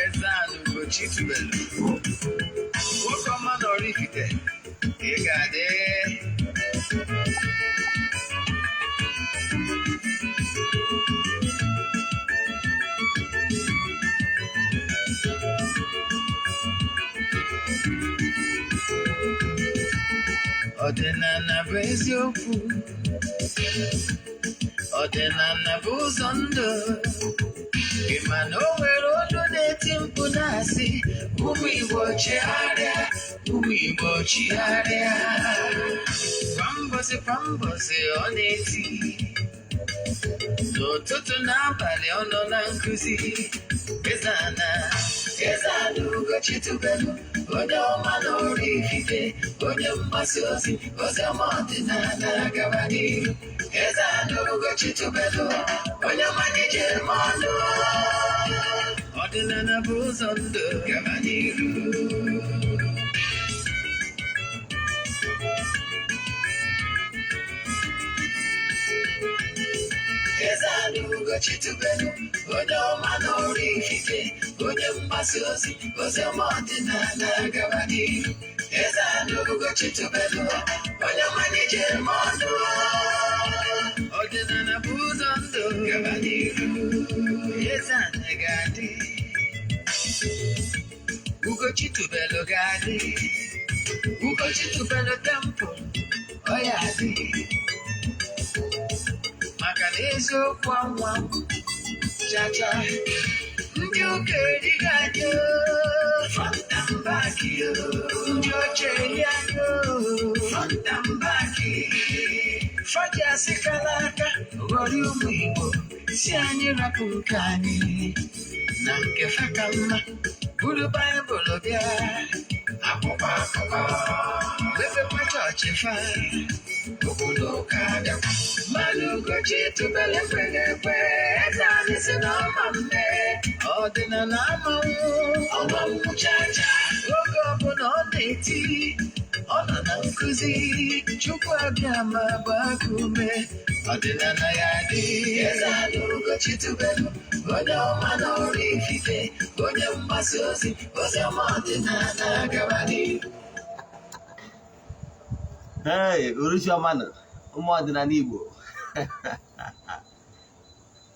Eze-Ana Ugochi tubelu, nwoke ọma na Oraifite, ị ga-adị. Ọdịnala bụ eziokwu, ọdịnala bụ ụzọ ndụ. Ị ma na o nwere olu na-eti mkpu na-asị, ụmụ Igbo chigharịa, ụmụ Igbo chigharịa. Kwa mbọsị kwa mbọsị ọ na-eti, n'ụtụtụ na abalị ọ nọ na nkụzi. Eze-Ana, Eze-Ana Ugochi tubelu, onye ọma na Oraifite, onye mgbasa ozi, ozi ọma ọdịnala gaba n'ihu. Eze-Ana Ugochi tubelu, onye ọma na-eje eme ọnụ. Ọdịnala bụ ụzọ ndụ gaba n'ihu. Eze-Ana Ugochi tubelu, onye ọma na Oraifite, onye mgbasa ozi, ozi ọma ọdịnala gaba n'ihu. Eze-Ana Ugochi tubelu, onye ọma na-eje eme ọnụ. Ọdịnala bụ ụzọ ndụ gaba n'ihu. Eze-Ana ga-adị, Ugochi tubelu ga-adị, Ugochi tubelu temple, ọ ya adị. Maka na eziokwu anwa chacha, ndị ụka erighị anyị o, front and back o, ndị oche eri anyị o, front and back. Faji asịkala aka ghọrọ ụmụ Igbo, si anyị rapụ nke anyị na nke fa ka mma, buru Baịbụl bịa, akwụkwọ akụkọ, mepekwa chọọchị fa, obodo ụka bịakwa. Mmanụ Ugochi tubelu ekweghị ekwe, eze anyị si na ọma mme, ọdịnala amanwụ, ọmanwụ chacha. Oge ọbụla ọ na-eti, ọ nọ na nkụzi, Chukwu abịa ma gbaa gị ume, ọdịnala ya dị. Eze-Ana Ugochi tubelu, onye ọma na Oraifite, onye mgbasa ozi, ozi ọma ọdịnala gaba n'ihu. Hey, uruchi ọma nụ, ụmụ ọdịnala Igbo.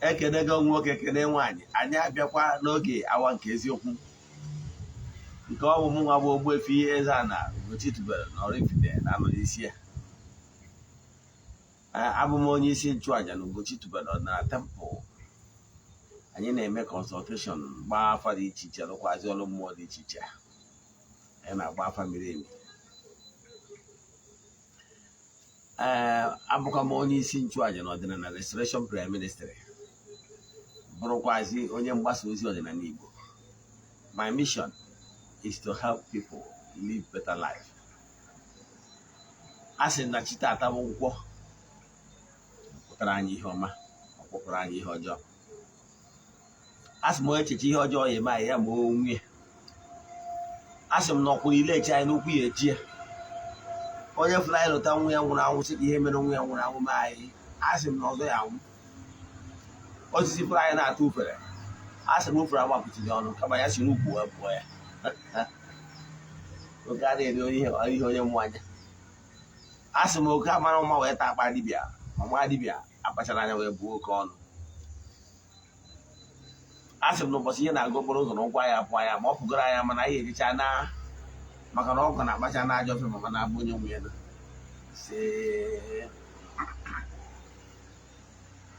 Ekenego nwoke, kene nwaanyị. Anyị abịakwa n'oge awa nke eziokwu, nke ọ bụ mụ nwa bụ Ogbuefi Eze-Ana Ugochi tubelu na Oraifite na-anọ n'isi ya. Abụ m onye isi nchụaja na Ugochi tubelu ọdịnala temple. Anyị na-eme consultation, gbaa afa dị iche iche, rụkwazi ọrụ mmụọ dị iche iche. Anyị na-agba afa miri emi. Ee, abụkwa m onye isi nchụaja na ọdịnala Restoration Prayer Ministry, bụrụkwazi onye mgbasa ozi ọdịnala Igbo. My mission is to help people live better life. A sị na chi tata bụ nkwọ pụtara anyị ihe ọma, ọ kpọpụrụ anyị ihe ọjọọ. A sị m onye echiche ihe ọjọọ ya eme anyị ya ma onwe. A sị m na ọkwụrụ ile echi anyị n'ukwu ya eji ya. Onye fụrụ anyị lụta nwa ya nwụrụ anwụ sị ka ihe mere nwa ya nwụrụ anwụ mee anyị, a sị m na ọzọ ya anwụ. Osisi fụrụ anyị na-atụ ufere, a sị m ufere agbapụtiri ọnụ kama ya si n'ukwu wee pụọ ya. Oke a na-eri ihe onye mmụ anya. A sị m oke amara mma wee taa akpa dibịa, ọma dibịa akpachara anya wee buo oke ọnụ. A sị m na ụbọchị ihe na-aga okporo ụzọ na ụkwụ anyị apụ anya, ma ọ pụgoro anya, mana anyị ejicha na maka na ọkụ na-akpacha na ajọ ofe maka na abụ onye nwe ya.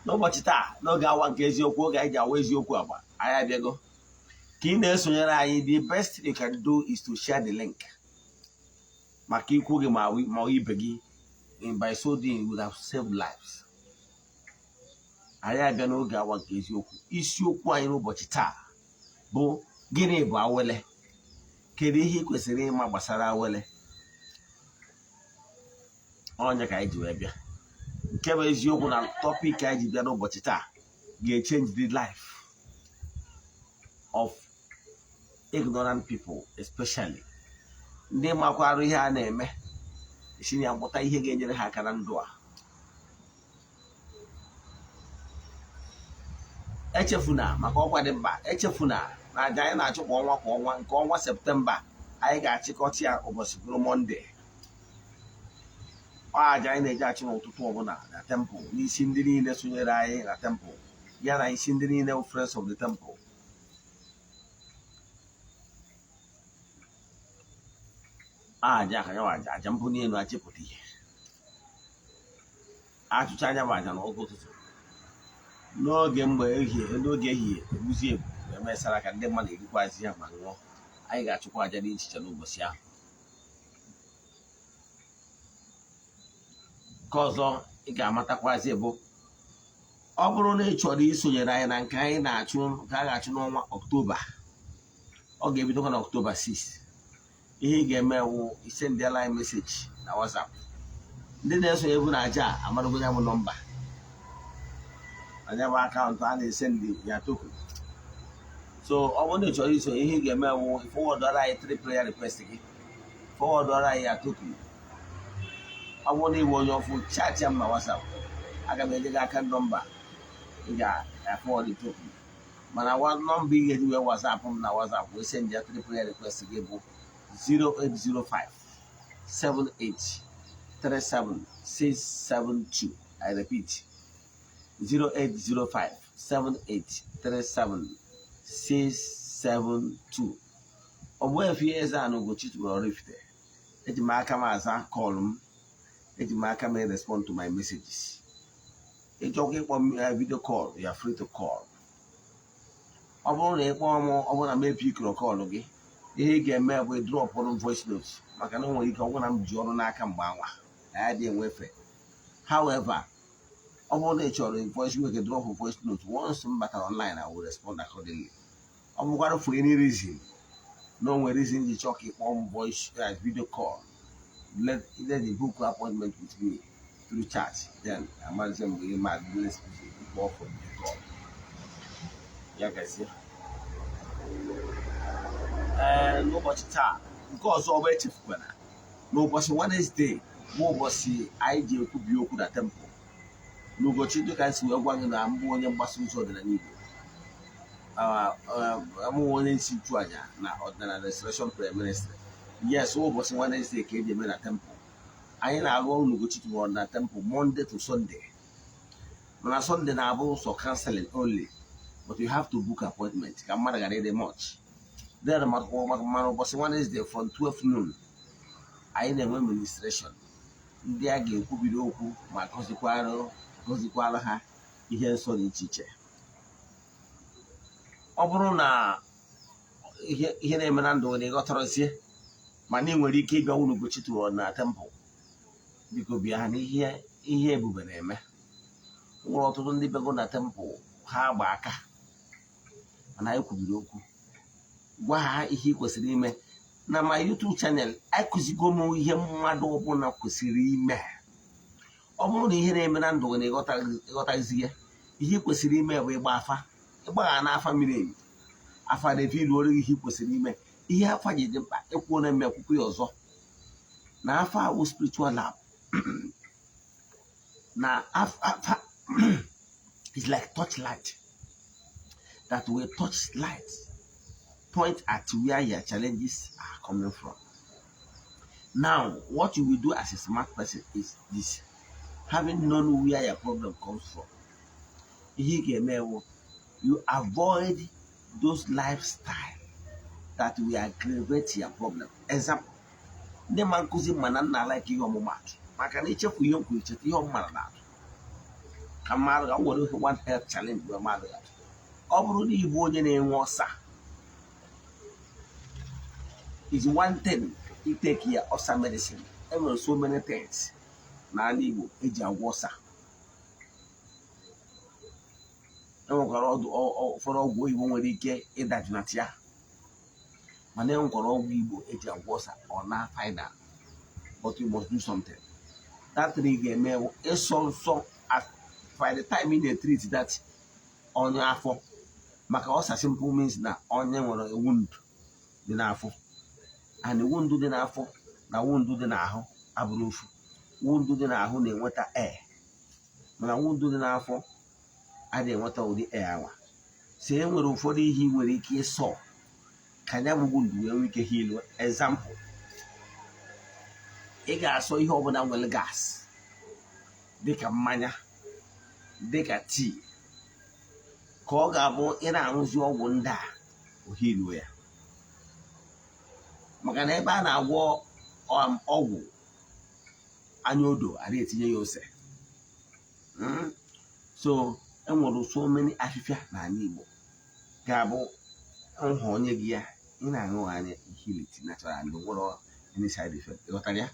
N'ụbọchị taa, n'oge awa nke eziokwu, oge anyị ji awa eziokwu agba, anyị abịago ka ị na-esonyere anyị. The best you can do is to share the link maka ikwu gị ma ibe gị. By so doing, you would have saved lives. Anyị abịa n'oge awa nke eziokwu. Isiokwu anyị n'ụbọchị taa bụ: gịnị bụ awele? Kedu ihe ị kwesịrị ịma gbasara awele? Onye ka anyị ji wee bịa? Nke bụ eziokwu na topic anyị ji bịa n'ụbọchị taa ga-echange the life of ignorant people, especially ndị makwarụ ihe a na-eme esi na ya mụta ihe ga-enyere ha aka na ndụ a. Echefuna maka ọkwa dị mkpa. Echefuna na aja anyị na-achụ kwa ọnwa kwa ọnwa, nke ọnwa Septemba anyị ga-achịkọta ya ụbọchị bụrụ Monday. Ọ aja anyị na-eji achụ n'ụtụtụ ọbụla na temple, n'isi ndị niile sonyere anyị na temple, ya na isi ndị niile bụ friends of the temple. Aja ka ya aja aja mbụ n'elu achịpụta ihe achụcha anya bụ aja n'oge ụtụtụ, n'oge mgbe ehihie, n'oge ehihie egbuzi egbu wee mesara ka ndị mmadụ erikwazi ya ma ṅụọ. Anyị ga-achụkwa aja dị iche iche n'ụbọchị ahụ. Nke ọzọ ị ga-amatakwazi bụ, ọ bụrụ na ị chọrọ isonyere anyị na nke anyị na-achụ, nke a ga-achụ n'ọnwa Ọktoba, ọ ga-ebidokwa na Ọktoba 6. Ihe ị ga-eme wụ isendịala anyị message na WhatsApp. Ndị na-esonye bụ na aja amarago ya bụ nọmba anya bụ akaụntụ a na-esendị ya token. So ọ bụrụ na ị chọrọ isonye, ihe ị ga-eme wụ forwardara anyị three prayer request gị, forwardara anyị ya token. Ọ bụrụ na ịbụ onye ọfụ, chat ya m na WhatsApp, aga m enye gị aka nọmba ị ga-afọwọdụ token. Mana nọmba ị ga-eji wee WhatsApp m na WhatsApp wee send ya three prayer request gị bụ 0805 78 37 672. I repeat, 0805 78 37 672. Ogbuefi Eze-Ana Ugochi tubelu Oraifite, eji m aka m aza call m, eji m aka m respond to my messages. Ịchọkwa ịkpọ m video call, you are free to call. Ọ bụrụ na ị kpọọ m, ọ bụrụ na m epikọrọ call gị, ihe ị ga-eme bụ dropụrụ m voice note, maka na o nwere ike ọ bụrụ na m ji ọrụ n'aka mgbe anwa na ya dị enwefe. However, ọ bụrụ na ị chọrọ voice nwere drop voice note, once m batara online, I will respond accordingly. Ọ bụkwara for any reason na o nwere reason ji chọọ ka ị kpọọ m voice video call, let the book appointment with me through chat, then amazi mgbe ị ma kpọọ for video call. Ya gazie. Ee, n'ụbọchị taa nke ọzọ, ọ bụ echefukwana n'ụbọchị Wednesday bụ ụbọchị anyị ji ekwubi okwu na temple n'ụbọchị, dịka anyị si wee gwa gị na mbụ onye mgbasa ozi ọdịnala Igbo, amụ onye isi nchụaja na Ọdịnala Restoration Prayer Ministry. Yes, ụbọchị Wednesday ka eji eme na temple. Anyị na-arụ ọrụ n'Ugochi tubelu na temple Monday to Sunday, mana Sunday na-abụ sọ counseling only, but you have to book appointment ka mmadụ ghara ịdị much. Then mana ụbọchị Wednesday from 12 noon anyị na-enwe ministration, ndị a ga-ekwubiri okwu ma gọzikwara ha ihe nsọ dị iche iche. Ọ bụrụ na ihe na-eme na ndụ na ịghọtarazie, mana ị nwere ike ịbịa unu Ugochi tubelu na temple, biko bịa na ihe ebube na-eme. Nwere ọtụtụ ndị bịago na temple, ha gba aka, mana anyị kwubiri okwu, gwa ha ihe ị kwesịrị ime. Na my YouTube channel, akụzigo m ihe mmadụ ọbụla kwesịrị ime. Ọ bụrụ na ihe na-eme na ndụ gị na ịghọtaghịzi ya, ihe ị kwesịrị ime bụ ịgba afa, ịgbagha n'afa miri emi, afa na-efe ilu ihe ị kwesịrị ime. Ihe afa ji dị mkpa, ekwuo na eme ekwukwu ya ọzọ, na afa awụ spiritual lab, na afa is like torchlight that will touch light point at where your challenges are coming from. Now, what you will do as a smart person is this: having known where your problem comes from, ihe ị ga-eme wụ you avoid those lifestyle that will aggravate your problem. Example, ndị ma nkụzi ma na nna like ihe ọmụmatụ, maka na ichefu ihe m kwuru, cheta ihe ọmụmara na-atụ ka mmadụ ga were one health challenge wee mmadụ atụ. Ọ bụrụ na ịbụ onye na-enwe ulcer, is one thing you take your ulcer medicine. Enwere so many things n'ala Igbo eji agwọ ulcer. Enwekwara ụfọdụ ọgwụ oyibo nwere ike ịdajụnata ya, mana enwekwara ọgwụ Igbo eji agwọ ulcer. Ọ na final, but you must do something. That thing ị ga-eme ịsọ nsọ by the time ị na-etreat that ọnya afọ, maka ulcer simple means na onye nwere wound dị n'afọ, and wound dị n'afọ na wound dị n'ahụ abụrụ ofu. Wound dị n'ahụ na-enweta air, mana wound dị n'afọ adịghị enweta ụdị air anwa. Si e nwere ụfọdụ ihe ị nwere ike ịsọ ka ya bụ wound wee nwee ike heal. Example, ị ga-asọ ihe ọbụla nwere gas, dịka mmanya, dịka tii, ka ọ ga-abụ ị na-aṅụzi ọgwụ ndị a, ohiluo ya. Maka na ebe a na-agwọ ọgwụ anya odo, a na-etinye ya ose. So enwere so many afịfịa n'ala Igbo ga-abụ nhọ onye gị ya, ị na-aṅụ anya heal it natural, nwere any side effect. Ịghọtara ya?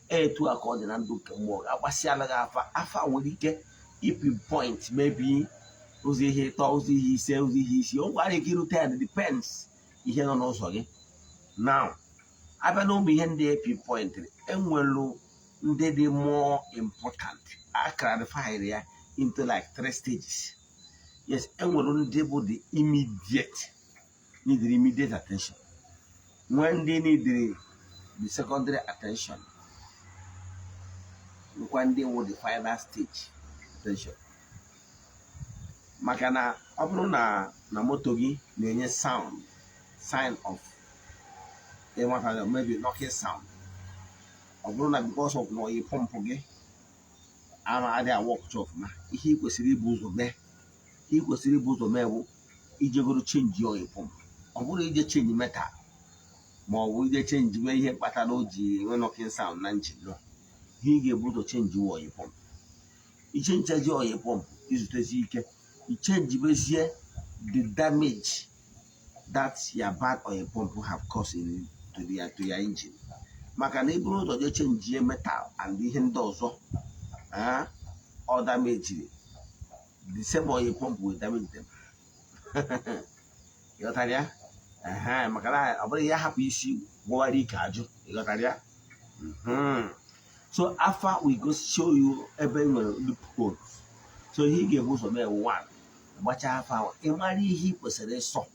Etu a ka ọ dị na ndụ nke mmụọ. Agbasịala gị afa, afa nwere ike ipinpoint maybe ụzọ ihe ịtọ, ụzọ ihe ise, ụzọ ihe isii. O nwekwara ike irute ya, depends ihe nọ n'ụzọ gị. Now, abịa na ụmụ ihe ndị pinpoint, enwelu ndị dị more important. A clarified ya into like three stages. Yes, enwere ndị bụ the immediate, need immediate attention, nwee ndị need the secondary attention, nwekwa ndị wụ the final stage attention. Maka na ọ bụrụ na moto gị na-enye sound, sign of ịnweta maybe knocking sound, ọ bụrụ na because of na oil pump gị ama adịghị awọkụcha ọfụma, ihe ị kwesịrị ibu ụzọ mee, ihe ị kwesịrị ibu ụzọ mee bụ ijegoro change oil pump. Ọ bụrụ ije change metal ma ọ bụ ije change mee ihe kpatara o ji enwe knocking sound na engine, no. Ihe ị ga-ebu ụzọ change oil pump. Ichenjezi oil pump, izutezi ike ichenjibezie the damage that your bad oil pump have caused in to your engine. Maka na iburu ụzọ jee chenjie metal and ihe ndị ọzọ ọ damejiri, the same oil pump will damage them. Ịghọtara ya? Ehe, maka na ọ bụrụ ya hapụ isi gwọwara ike ajụ. Ịghọtara ya? So afa we go show you ebe e nwere loopholes. So ihe ị ga-ebu ụzọ mee, one, gbachaa afa ahụ, ị mara ihe ị kwesịrị ịsọ.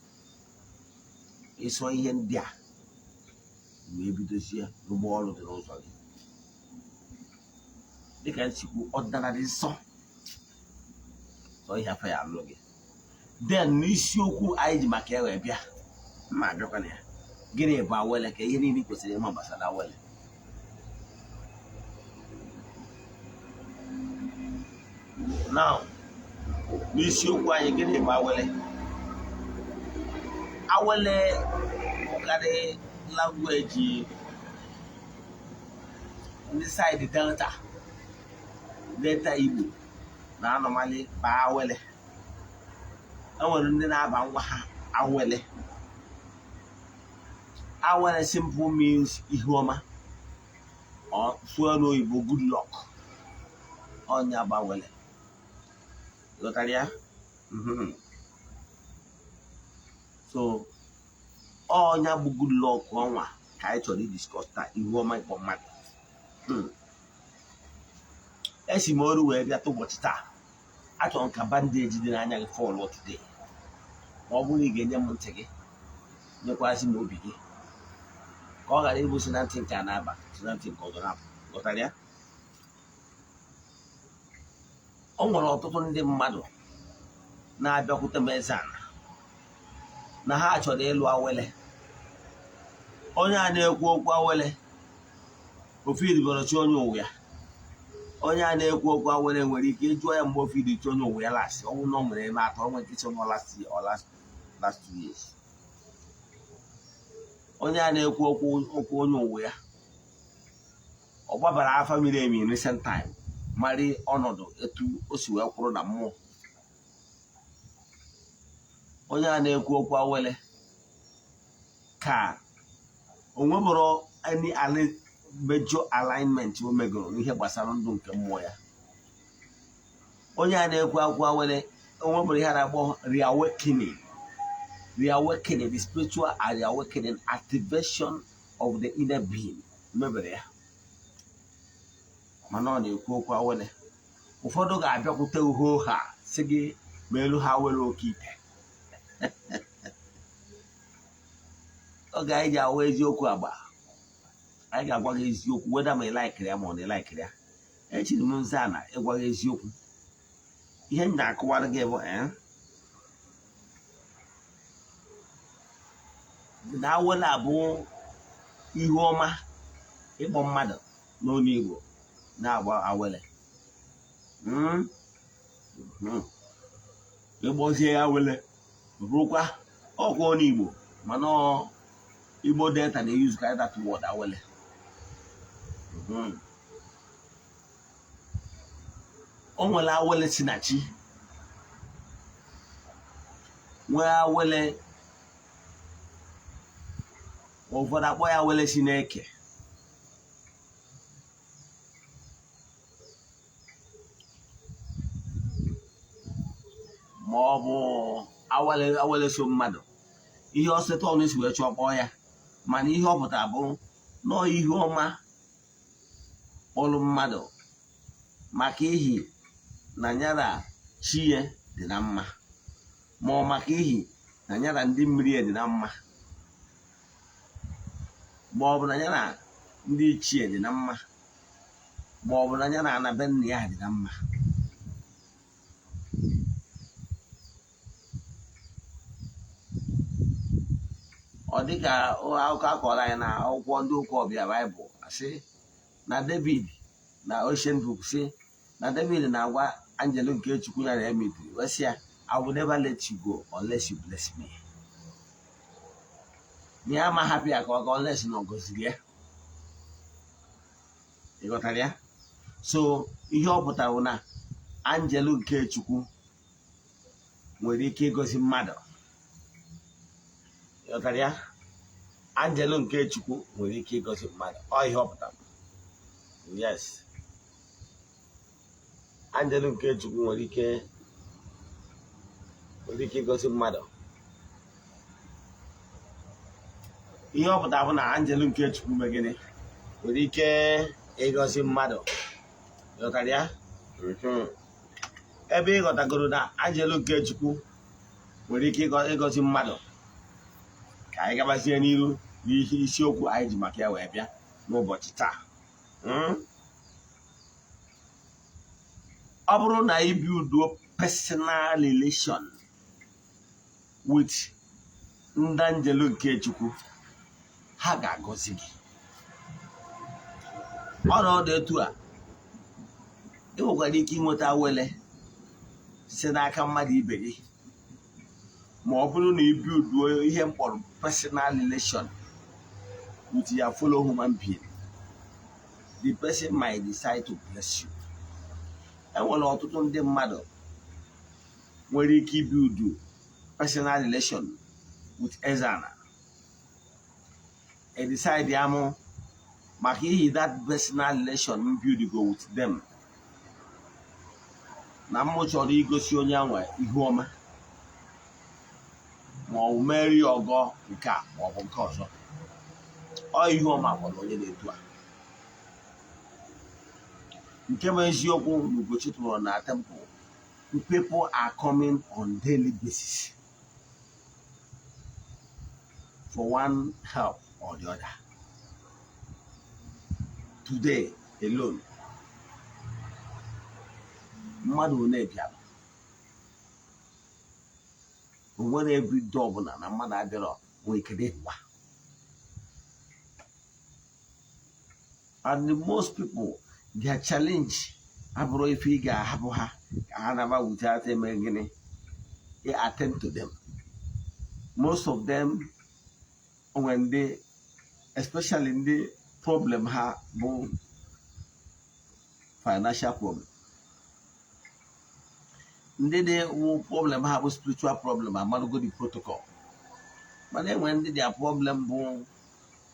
Ịsọ ihe ndị a, ma ebidozie rụgba ọrụ dị n'ụzọ gị. Dịka nsikwu ọdịnala dị nsọ, sọ ihe afa ya alụ gị. Then n'isiokwu anyị ji maka ya wee bịa, mma abịakwana ya, gịnị bụ awele? Ka ihe niile ị kwesịrị ịma gbasara awele. Now, n'isiokwu anyị, gịnị bụ awele? Awele bụkarị language ndị side Delta, Delta Igbo na-anọmali baa awele. Enwere ndị na-aba ngwa ha awele. Awele simple means ihu ọma, or sụọ n'oyibo, good luck. Ọnya bụ awele. Ghọtara ya? So ọnya bụ good luck ọnwa ka anyị chọrọ idiscuss taa, ihu ọma ịkpọ mmadụ. Esi m ọrụ wee bịa ụbọchị taa. Achọrọ m ka bandage dị n'anya gị fall today. Ma ọ bụrụ na ị ga-enye m ntị gị, nyekwazị m obi gị, ka ọ ghara ịbụ si na ntị nke a na-aba, si na ntị nke ọzọ na-apụ. Ghọtara ya? O nwere ọtụtụ ndị mmadụ na-abịakwute m eze ana na ha chọrọ ịlụ awele. Onye a na-ekwu okwu awele, ofu iribere chi onye ụwa ya. Onye a na-ekwu okwu awele nwere ike ịjụọ ya mgbe ofu iri chi onye ụwa ya last. Ọ bụrụ na ọ nwere ebe atọ, ọ nwere ike ịchọ nọ last year or last 2 years. Onye a na-ekwu okwu onye ụwa ya, ọ gbabara afa miri emi in recent time, mara ọnọdụ etu o si wee kwụrụ na mmụọ. Onye a na-ekwu okwu awele ka o nwebụrụ any major alignment o megoro n'ihe gbasara ndụ nke mmụọ ya. Onye a na-ekwu okwu awele, o nwebụrụ ihe a na-akpọ reawakening, reawakening, the spiritual reawakening, activation of the inner being mebere ya, mana ọ na-ekwu okwu awele. Ụfọdụ ga-abịakwute uho ha si gị ma elu ha were oke ite. Oge anyị ji awa eziokwu agba, anyị ga-agwa gị eziokwu, weda ma ị laikiri ya ma ọ na ị laikiri ya. Echiri m nze a na ịgwa gị eziokwu. Ihe m na-akụwara gị bụ Na awele abụ ihu ọma ịkpọ mmadụ n'ọnụ Igbo na-agba awele. Ịgbọzie ya awele bụrụkwa ọkwa ọnụ Igbo, mana Igbo Delta na-use karị that word awele. O nwere awele si na chi, nwee awele ụfọdụ akpọ ya awele si n'eke. Ma ọ bụ awele so mmadụ ihe ọsịta ọnụ si wee chọọ kpọọ ya, mana ihe ọ pụtara bụ nọọ ihe ọma kpọrọ mmadụ maka ihi na nyara chi ya dị na mma, ma ọ maka ihi na nyara ndị mmiri ya dị na mma, ma ọ bụ na nyara ndị ichie dị na mma, ma ọ bụ na nyara ana be nna ya dị na mma. Ọ dịka akụkọ akọrọ anyị na akwụkwọ ndị ụka ọbịa Baịbụl, asị na David na Ancient Book sị na David na-agwa angel nke Chukwu ya na emitiri wee sị ya, "I will never let you go unless you bless me." Na ya ama hapụ ya ka ọ ga unless na ọ gọziri ya. Ị ghọtara ya? So ihe ọ pụtara bụ na angel nke Chukwu nwere ike ịgọzi mmadụ. Ị ghọtara ya? Angel nke Chukwu nwere ike ịgọzi mmadụ. Ọ ihe ọ pụtara. Yes, angel nke Chukwu nwere ike ịgọzi mmadụ. Ihe ọ pụtara bụ na angel nke Chukwu mee gịnị? Nwere ike ịgọzi mmadụ. Ị ghọtara ya? Ebe ị ghọtagoro na angel nke Chukwu nwere ike ịgọzi mmadụ, ka anyị gabazie n'iru n'ihe isiokwu anyị ji maka ya wee bịa n'ụbọchị taa. Ọ bụrụ na ị build personal relation with ndị angel nke Chukwu, ha ga-agọzi gị. Ọnọdụ etu a, ị nwekwara ike inweta awele site n'aka mmadụ ibe gị, ma ọ bụrụ na ị builduo ihe mkpọrọ personal relation with your fellow human being, the person might decide to bless you. Enwere ọtụtụ ndị mmadụ nwere ike ibuildu personal relation with Ezana e decide amụ maka ihi that personal relation m build go with them, na m chọrọ igosi onye anwa ihu ọma, ma ọ bụ merie ọgọ nke a ma ọ bụ nke ọzọ. Ọ ihu ọma kpọrọ onye na-etu a. Nke bụ eziokwu na Ugochi tụrụ na temple, people are coming on daily basis for one help or the other. Today alone, mmadụ one bịara? O nwere everyday ọbụla na mmadụ abịarọ nwee ike dị ngwa. And the most people, their challenge abụrụ ife ị ga-ahapụ ha ka ha naba without eme gịnị? Ị attend to them. Most of them onwe ndị, especially ndị problem ha bụ financial problem, ndị dị wụ problem ha bụ spiritual problem, amarugo the protocol. Mana enwere ndị their problem bụ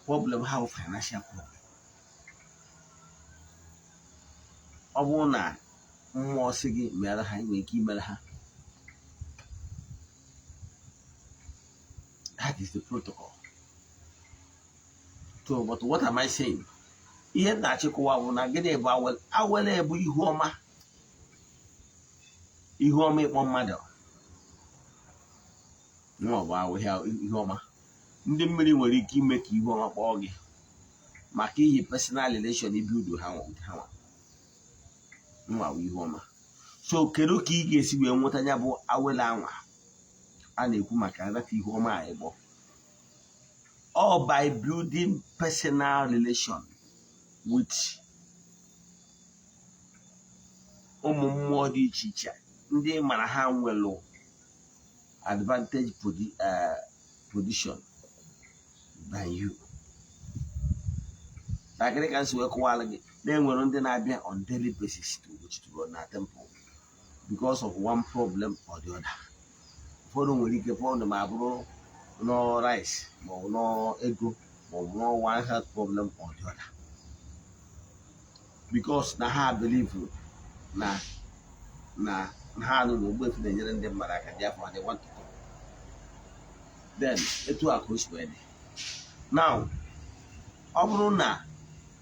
problem ha bụ financial problem. Ọ bụrụ na mmụọ sị gị mere ha, ị nwere ike imere ha. That is the protocol. So, but what am I saying? Ihe m na-achịkọwa bụ na gịnị bụ awele? Awele bụ ihu ọma, ihu ọma ịkpọ mmadụ nwa ọ bụ ahịa ihu ọma. Ndị mmiri nwere ike ime ka ihu ọma kpọọ gị maka ihi personal relation ibuild ha ha nwa bụ ihu ọma. So kedu ka ị ga-esi wee nweta ya bụ awele anwa a na-ekwu maka nrata ihu ọma a ịgbọ? All by building personal relation with ụmụ mmụọ dị iche iche ndị mara ha nwere advantage position than you. Na gịnị ka m si wee kọwara gị na-enwere ndị na-abịa on daily basis to Ugochi na temple because of one problem or the other. Ụfọdụ nwere ike, problem abụrụ no rice, ma ọ bụ no ego, ma ọ bụ no one health problem or the other, because na ha believe na ha nụ na Ogbuefi na-enyere ndị mmadụ aka. Therefore they want to come. Then etu a ka o si wee dị. Now, ọ bụrụ na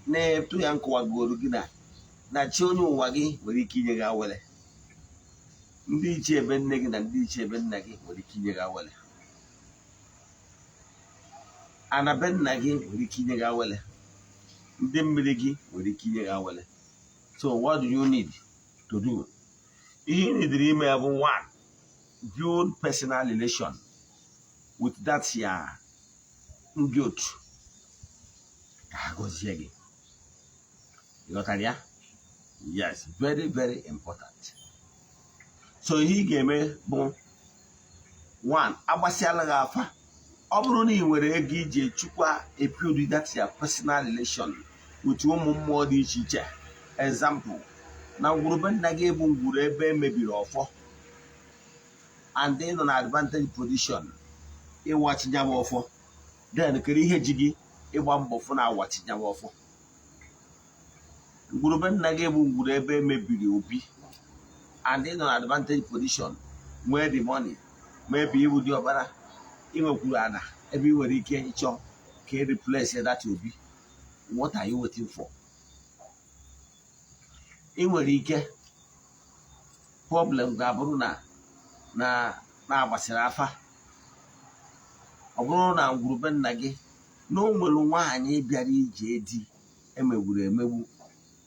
na-etu ya nkọwagoro gị na chi onye ụwa gị nwere ike inye gị awele, ndị ichie ebe nne gị na ndị ichie ebe nna gị nwere ike inye gị awele, ana be nna gị nwere ike inye gị awele, ndị mmiri gị nwere ike inye gị awele. So what do you need to do? Ihe ị nidiri ime ya bụ, one, build personal relation with that ya ndị otu ka ha gọzie gị. Ịghọtara ya? Yes, very very important. So ihe ị ga-eme bụ, one, agbasịala gị afa. Ọ bụrụ na ị nwere ego iji echukwa ebuild that your personal relation with ụmụ mmụọ dị iche iche, example, na ngwurube nna gị bụ ngwuru ebe emebiri ọfọ and ị nọ na advantage position ịwachi ya bụ ọfọ, then kedu ihe ji gị ịgba mbọ fụ na awachi ya bụ ọfọ? Ngwurube nna gị bụ ngwuru ebe emebiri obi and ị nọ na advantage position, nwee the money, maybe ịbụ dị ọbara, ị nwekwuru ana ebe ị nwere ike ịchọ ka e replace that obi, what are you waiting for? Ị nwere ike problem ga-abụrụ na na-agbasịrị afa, ọ bụrụ na ngwurube nna gị na o nwere nwaanyị bịara ije di emegburu emegbu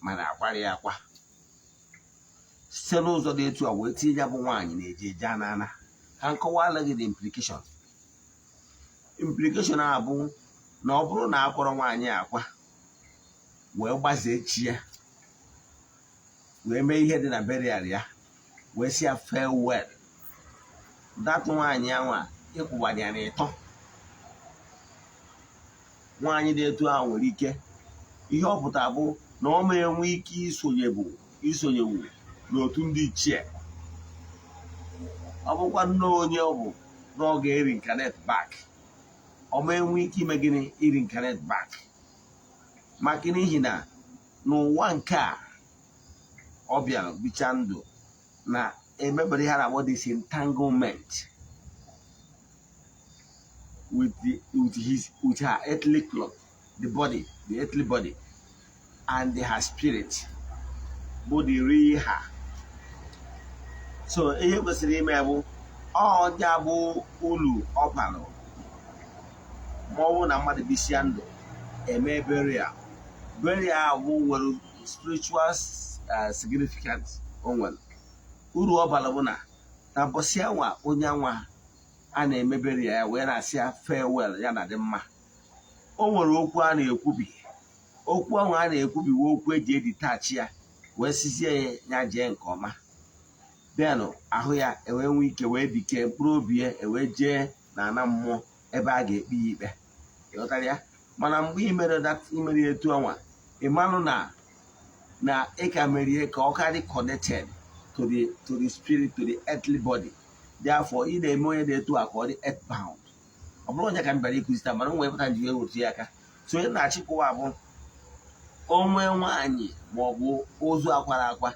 mana akwara ya akwa site n'ụzọ dị etu a wee tinye ya bụ nwaanyị na-eje eje anana. Ka nkọwala gị the implication. Implication a bụ na ọ bụrụ na akwọrọ nwaanyị akwa wee gbazee chi ya wee mee ihe dị na burial ya wee sị ya farewell, that nwaanyị anwa ịkwụbara ya n'ịtọ. Nwaanyị dị etu ahụ nwere ike ihe ọ pụtara bụ na ọ ma enwe ike isonyewu n'otu ndị ichie. Ọ bụkwa nne onye ọ bụ na ọ ga-reincarnate back, ọ ma enwe ike ime gịnị? Reincarnate back, maka n'ihi na n'ụwa nke a ọ bịara bicha ndụ na emebere ihe a na-akpọ disentanglement with her earthly cloth, the body, the earthly body, and her spirit bụ the real her. So ihe kwesịrị ime bụ ọnya bụ ulu ọ bara ma ọ bụrụ na mmadụ bisia ndụ eme burial. Burial bụ nwere spiritual significance. O nwere uru ọ bara bụ na mbọsị anwa onye anwa a na-eme burial ya wee na-asị ya farewell ya na dị mma, o nwere okwu a na-ekwubi. Okwu ahụ a na-ekwubi wee okwu eji editachi ya wee sizie ya jee nke ọma, then ahụ ya ewee nwee ike wee dike mkpụrụ obi ya ewee jee na ana mmụọ ebe a ga-ekpe ya ikpe. Ịghọtara ya? Mana mgbe ị mere that, imere ya etu anwa, ị manụ na ị ka merie ka ọ karị connected to the spirit, to the earthly body. Therefore ị na-eme onye dị etu a ka ọ dị earthbound. Ọ bụrụ onye ka m bịara ịkụzi taa, mana o nwee pụta nji wee wetu ya aka. So onye na-achịkọwa bụ onwe nwaanyị ma ọ bụ ozu akwara akwa,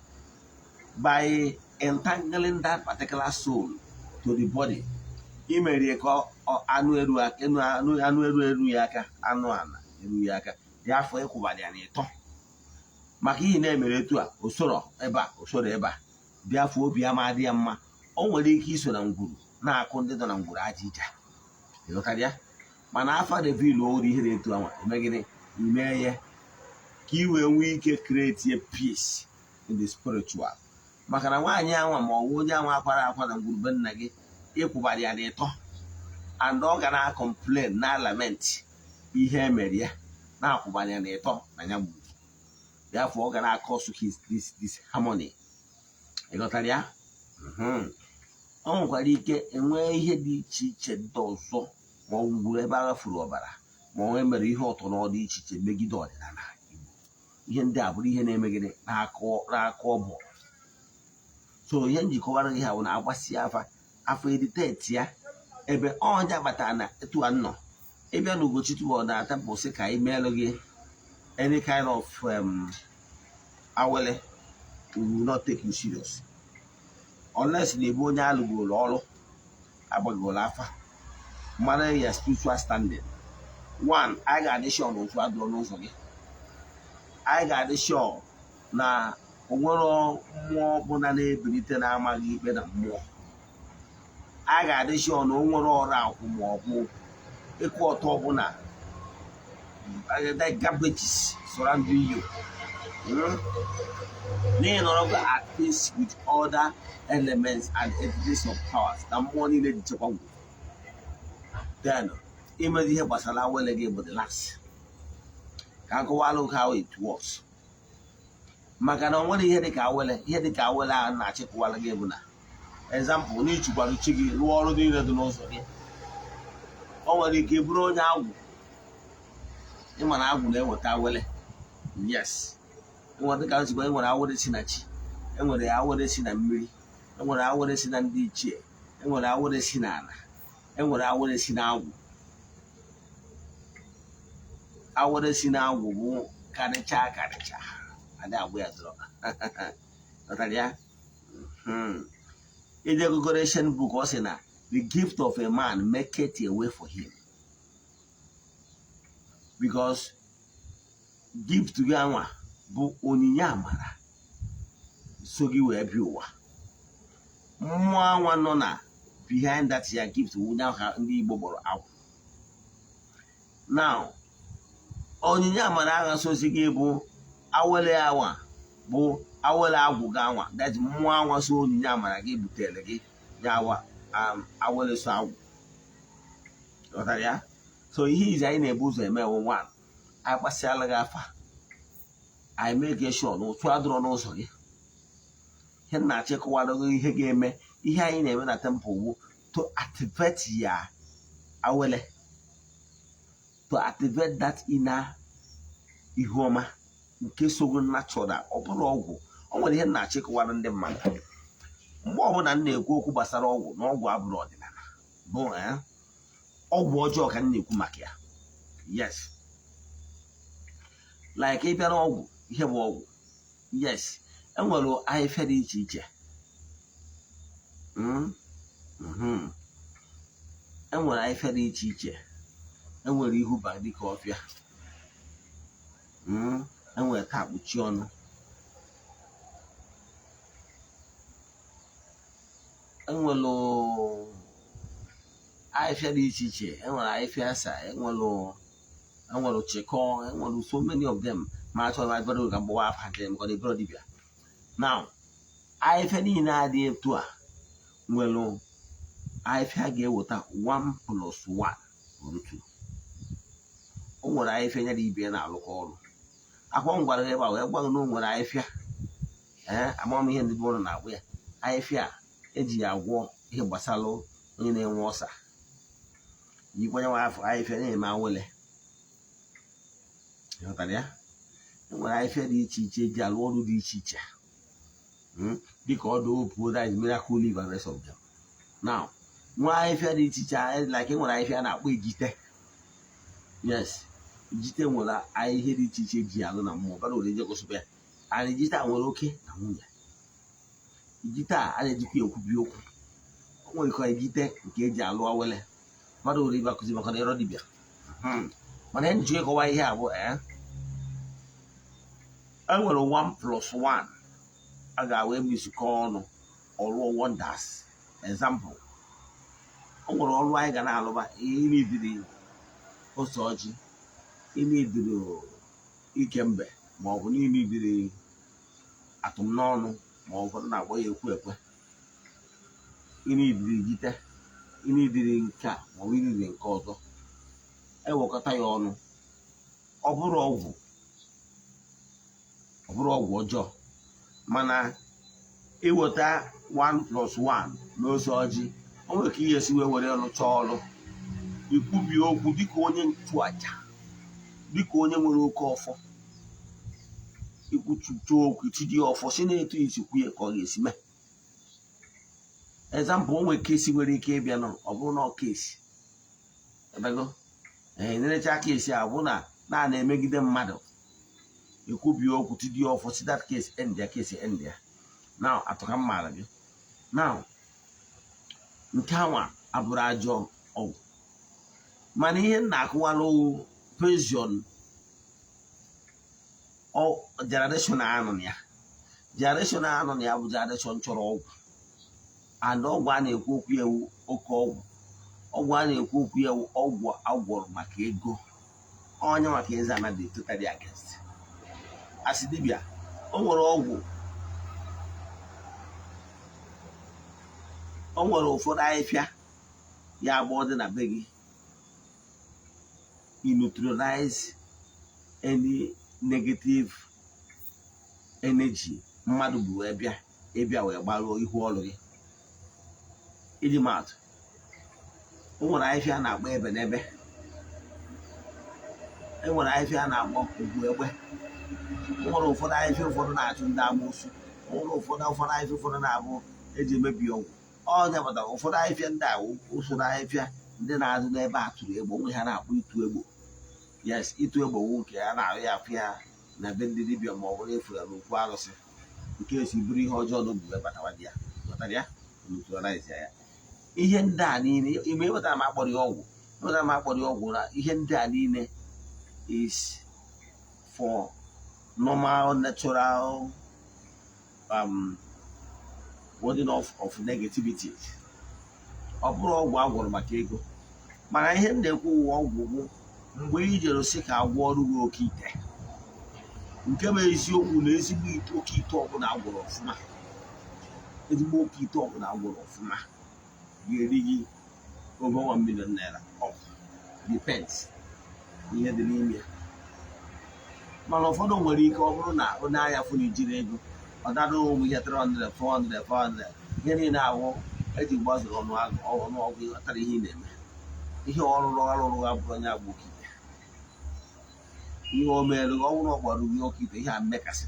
by entangling that particular soul to the body, imerie ka anụ eru anụ eru eru ya aka, anụ ala eru ya aka dị afọ ịkwụbara ya n'ịtọ, maka ihe na-emere etu a osoro ebe a, osoro ebe a dị afọ obi ama adị ya mma. O nwere ike iso na ngwuru na-akụ ndị nọ na ngwuru aja ije. Ịghọtara ya? Mana afa reveal ori ihe dị etu anwa eme gịnị? Ime ya ka ị wee nwee ike create a peace in the spiritual, maka na nwaanyị anwa ma ọ bụ onye anwa akwara akwa na ngwurube nna gị, ịkwụbara ya n'ịtọ and ọ ga na complain na lament. Ihe emere ya na-akwụbanye ya na ịtọ na ya gburu. Therefore, ọ ga na-akọsụ his this disharmony. Ịghọtara ya? Ọ nwekwara ike enwee ihe dị iche iche ndị ọzọ, ma ọ gwugwuru ebe agha furu ọbara, ma ọ mere ihe ọtọ n'ọdị iche iche megide ọdịnala Igbo. Ihe ndị a bụrụ ihe na-emegide n'aka ọbụ. So ihe njikọwara gị ha bụ na agbasi afa, afọ editeti ya ebe ọnya kpatara na etu a nọ ịbịa na Ugochi tubelu na temple sị ka anyị meelụ gị any kind of awele, we will not take you serious unless na ebu onye alụgoro ọrụ, agbagoro afa, mara ya spiritual standing. One, anyị ga-adị sure na otu adụrọ n'ụzọ gị. Anyị ga-adị sure na onwero mmụọ ọbụla na-ebilite na-amaghị ikpe na mmụọ. A ga-adị sure na o nwere ọrụ akwụ ma ọ bụ ịkwụ ọtọ ọbụla, that garbages surrounding you. N'ihi nọrọ at peace with other elements and entities of powers na mmụọ niile dị chekwa ngwụ. Then imezi ihe gbasara awele gị bụ the last ka akọwalụ how it works, maka na o nwere ihe dịka awele. Ihe dịka awele a na-achịkọwara gị bụ na, example, na ichukwara chi gị, rụọ ọrụ niile dị n'ụzọ gị, o nwere ike bụrụ onye agwụ. Ịma na agwụ na-eweta awele? Yes. Enwere, dịka nsikwa, enwere awele si na chi, enwere awele si na mmiri, enwere awele si na ndị ichie, enwere awele si na ala, enwere awele si na agwụ. Awele si na agwụ bụ karịcha karịcha, adị agbụ ya dọrọ. Ghọtara ya? Ije Ancient book, ọ sị na the gift of a man maketh a way for him, because gift gị anwa bụ onyinye amara so gị wee bịa ụwa. Mmụọ anwa nọ na behind that ya gift wụnye ahụ ka ndị Igbo kpọrọ agwụ. Now, onyinye amara agha sozi gị bụ awele anwa, bụ awele agwụ gị anwa, that mmụọ anwa so onyinye amara gị butere gị ya awa awele so agwụ. Ghọtara ya? So ihe izi anyị na-ebu ụzọ eme wụ, one, anyị gbasịala gị afa, anyị make sure na ụtụ adịrọ n'ụzọ gị. Ihe m na-achọ ịkọwara gị, ihe ga-eme, ihe anyị na-eme na temple wu to activate ya awele, to activate that inner ihu ọma nke sogo natural. Ọ bụrụ ọgwụ, o nwere ihe m na-achọ ịkọwara ndị mmadụ. Mgbe ọbụla m na-ekwu okwu gbasara ọgwụ na ọgwụ abụrụ ọdịnala, bụ ọgwụ ọjọọ ka m na-ekwu maka ya. Yes, like ịbịa n'ọgwụ, ihe bụ ọgwụ, yes, enwere ahịfịa dị iche iche. Enwere ahịfịa dị iche iche. Enwere ihu ba dịka ọfịa. Enwere taa kpuchi ọnụ. Enwere ahịfịa dị iche iche. Enwere ahịfịa asa, enwere chịkọ, enwere so many of them. Ma achọrọ m agbado ka mgbawa afa nke maka na ebere dibịa. Now, ahịfịa niile adị etu a nwere ahịfịa ga-eweta 1 plus 1 bụrụ 2. O nwere ahịfịa nyere ibe ya na-alụkọ ọrụ. Akwa m gwara gị ebe a wee gwa gị na o nwere ahịfịa, ee, ama m ihe ndị bụrụ na-agwụ ya. Ahịfịa a eji ya agwọ ihe gbasara onye na-enwe ọsa, yikwanye nwa afọ ahịfịa na-eme awele. Ịghọtara ya? Enwere ahịfịa dị iche iche eji alụ ọrụ dị iche iche, dịka ọdụ opuo, that is miracle leaf and rest of them. Now, nwa ahịfịa dị iche iche, like enwere ahịfịa a na-akpọ ejite. Yes, ejite nwere ahịhịa dị iche iche eji alụ na mmụọ bara ore jegosịba ya. And ejite a nwere oke na nwunye. Ejite a, a na-ejikwa ya ekwubi okwu. O nwere ka ejite nke eji alụ awele mmadụ nwere ibe akụzi maka na ịrọ dibịa. Mana ihe nji ịkọwa ihe a bụ, e nwere 1 plus 1 a ga-awa emizikọ ọnụ ọrụ wonders. Example, o nwere ọrụ anyị ga na-alụba, ịnidiri ose ọjị, ịnidiri ike mbe, ma ọ bụ n'inidiri atụmnọnụ, ma ọ ụfọdụ na-akpọ ya ekwu ekwe, ịnidiri jite, ịnidiri nke a, ma ọ bụ ịnidiri nke ọzọ. Ewekọta ya ọnụ, ọ bụrụ ọgwụ, ọ bụrụ ọgwụ ọjọọ, mana iweta 1 plus 1 n'ose ọjị, o nwere ka ihe si wee were rụchaa ọrụ. Ikwubi okwu dịka onye nchụaja, dịka onye nwere oke ọfọ, ikwuchucha okwu, itinye ọfọ si na-etu isi kwuye ka ọ ga-esi mee. Example, o nwere case nwere ike ịbịa nọ, ọ bụrụ na ọ case ebego ee nerecha case a bụ na na na-emegide mmadụ, ekwubi okwu, tinye ọfọ, si that case end ya, case end ya. Now, atụka m maara gị now, nke anwa abụrụ ajọ ọgwụ, mana ihe m na-akụwara pension generation anọ na ya, generation anọ na ya bụ generation chọrọ ọgwụ, and ọgwụ a na-ekwu okwu ewu oke ọgwụ, ọgwụ a na-ekwu okwu ewu ọgwụ agwọrọ maka ego onye, maka eze anaghị totally against. Asị dibịa, o nwere ọgwụ, o nwere ụfọdụ ahịfịa ya agba ọ dị na be gị, i neutralize any negative energy mmadụ bụ wee bịa ịbịa wee gbarụọ ihu ọrụ gị. Iji maatụ, o nwere ahịfịa a na-akpọ ebe n'ebe, e nwere ahịfịa a na-akpọ ugwu egbe, o nwere ụfọdụ ahịfịa ụfọdụ na-achụ ndị amoosu, o nwere ụfọdụ ahịfịa ụfọdụ na-abụ eji emebi ọgwụ. Ọnya pụtara ụfọdụ ahịfịa ndị a, usoro ahịfịa ndị na-azụ n'ebe a tụrụ egbo onwe ha na-akpọ ịtụ egbo. Yes, ịtụ egbo wu nke a na-ahụ ya afụ ya na be ndị dibịa, ma ọ bụrụ efu ya n'okwu arụsị, nke esi bụrụ ihe ọjọọ n'obi wee batawa di ya ghọtara ya, neutralize ya. Ihe ndị a niile ime ịwetara m akpọrọ ya ọgwụ, ịwetara m akpọrọ ya ọgwụ, na ihe ndị a niile is for normal natural warding off of negativity. Ọ bụrụ ọgwụ a gwọrọ maka ego, mana ihe m na-ekwu ụwa ọgwụ bụ mgbe i jere sị ka agwọ ọrụ gị oke ite, nke bụ eziokwu na ezigbo ite, oke ite ọbụla agwọrọ ọfụma, ezigbo oke ite ọbụla agwọrọ ọfụma ga-eri gị over 1 million naira up, depends ihe dị n'ime ya. Mana ụfọdụ nwere ike ọ bụrụ na onye ahịa fụ na ijiri ego ọ dara ụmụ ihe 300, 400, 400, ihe niile ahụ eji gbazuru ọnụọgụ, ịghọtara ihe ị na-eme, ihe ọrụrụ arụrụ abụrụ onye agba oke ite, ihe o mere ọ bụrụ ọ gbara gị oke ite, ihe a mmekasị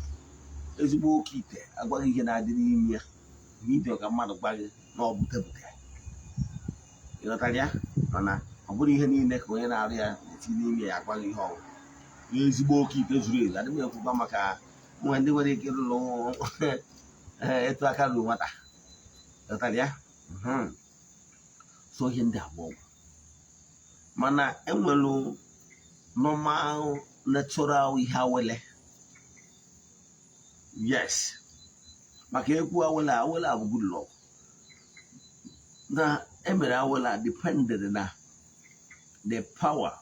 ezigbo oke ite agwaghị ihe na-adị n'ime ya, ihe ide ka mmadụ gwa gị na ọ bute bute, ịghọtara ya. Mana ọ bụrụ ihe niile ka onye na-arụ ya na-etinye n'ime ya agwaghị ihe ọgwụ ezigbo oke ite zuru ezu. Adịghị m ekwukwa maka nwe ndị nwere ike ịlụrụ etu aka ruru nwata, ịghọtara ya. So ihe ndị a bụ ọgwụ, mana enwere normal natural ihe awele. Yes, maka ekwu awele, awele bụ good luck na emere awele a depended na the power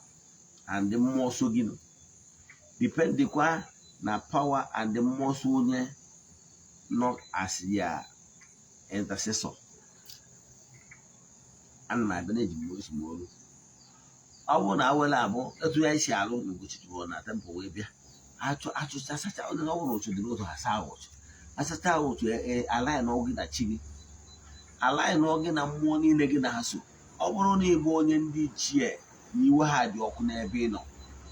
and the mmụọ so gị nọ, dependikwa na power and the mmụọ so onye nọ as ya intercessor. Ana m abịa na-eji m esi m olu, ọ bụrụ na awele abụ etu ya esi alụ n'Ugochukwu na temple wee bịa achụ achụcha asacha onye ọ bụrụ otu dị n'ụzọ asa ụtụ, asacha ụtụ, alaị na gị na chi gị, alaị na gị na mmụọ niile gị na ha so. Ọ bụrụ na ị bụ onye ndị ichie na iwe ha dị ọkụ n'ebe ị nọ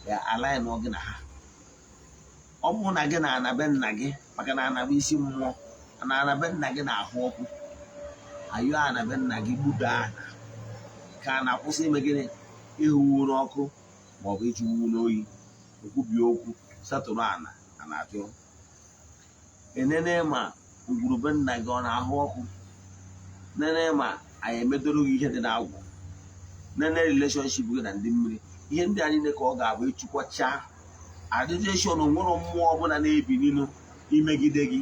ya, alaị na gị na ha. Ọ bụrụ na gị na anabe nna gị, maka na anabe isi mmụọ na anabe nna gị na-ahụ ọkụ, ayọ anabe nna gị gbudo ana ka a na-akwụsị ime gịnị, ịhụwu n'ọkụ maọbụ ịchụwu n'oyi, okwubi okwu satụrụ ana a na-achụ enene ma ngwurube nna gị ọ na-ahụ ọkụ, nene ma anyị emedoro gị ihe dị n'agwụ, nene relationship gị na ndị mmiri. Ihe ndị a niile ka ọ ga-abụ ịchụkwacha adịjeshọn nwere mmụọ ọbụla na-ebi n'inu imegide gị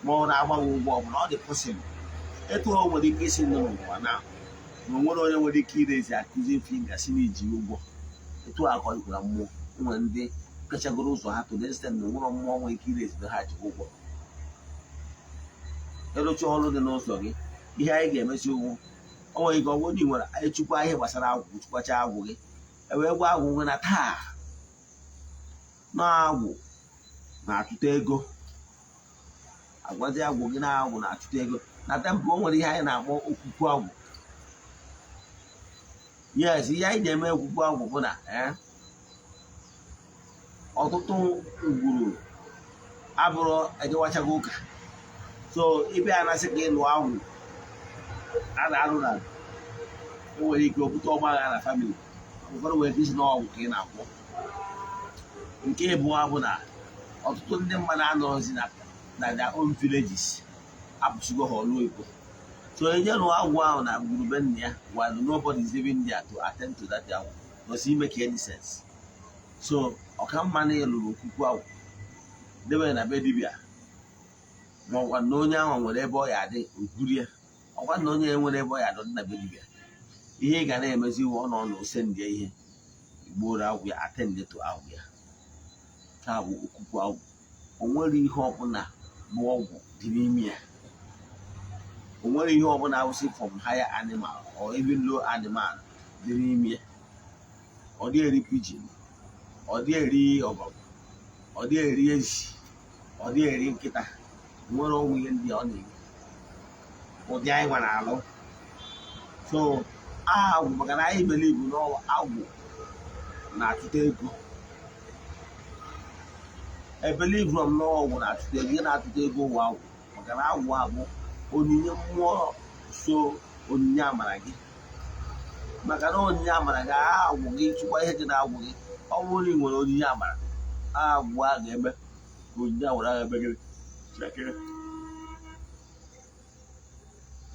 ma ọ na-agba gị ụgwọ ọbụla. Ọ dị possible etu o nwere ike isi nọ n'ụwa na na o nwere onye nwere ike irezi akụzi finger si na iji ụgwọ etu a ka ọ dịkwara mmụọ. Nwere ndị kachagoro ụzọ ha to the extent na onwere mmụọ nwere ike irezi na ha ji ụgwọ. Ịrụcha ọrụ dị n'ụzọ gị, ihe anyị ga-emesi ụgwọ, o nwere ike ọ bụrụ na ị nwere anyị chukwa ihe gbasara agwụ, chukwacha agwụ gị. Ewee gwa agwụ gị na taa na agwụ na-achụta ego. Agwazi agwụ gị na agwụ na-achụta ego na temple. O nwere ihe anyị na-akpọ okwukwu agwụ. Yes, ihe anyị na-eme okwukwu agwụ bụ na ọtụtụ ngwuru abụrụ ejewachago ụka. So ịbịa anasị ka ịlụ agwụ a na-alụ na o nwere ike okwute ọgbaghara na family. Ụfọdụ nwere ike isi na ọgwụ ka ị na-akwụ. Nke ịbụọ bụ na ọtụtụ ndị mmadụ anọghịzi na their own villages, apụsigo ha ọlụ oyibo. So enye lụọ agwụ ahụ na ngwurube nna ya while nobody is even there to attend to that agwụ, does it make any sense? So ọka mma na ịlụrụ okwukwu agwụ debe na be dibịa, ma ọkwa na onye ahụ nwere ebe ọ ya adị ogwurie, ọkwa na onye nwere ebe ọ ya adị na be dibịa. Ihe ị ga na-emezi iwu ọ nọ n'ose ndị ihe igboro agwụ ya, attend to agwụ ya. Nke a bụ okwukwu agwụ. O nwere ihe ọbụla bụ ọgwụ dị n'ime ya. O nwere ihe ọbụla awụsị from higher animal or even low animal dị n'ime ya. Ọ dị eri pigeon, ọ dị eri ọbọgwụ, ọ dị eri ezi, ọ dị eri nkịta. Nwere ọgwụ ihe ndị ọ na-eri ụdị anyị nwere alụ. So agwụ, maka na anyị believe na agwụ na-achụta ego. E believe from na ọgwụ na-achụta ego. Ihe na-achụta ego ụwa agwụ, maka na agwụ abụ onyinye mmụọ. So onyinye amara gị, maka na onyinye amara gị, agwụ gị chụkwa ihe dị na agwụ gị. Ọ bụrụ na ị nwere onyinye amara, agwụ a ga-eme ka onyinye amara ahụ eme gịnị? Chekere.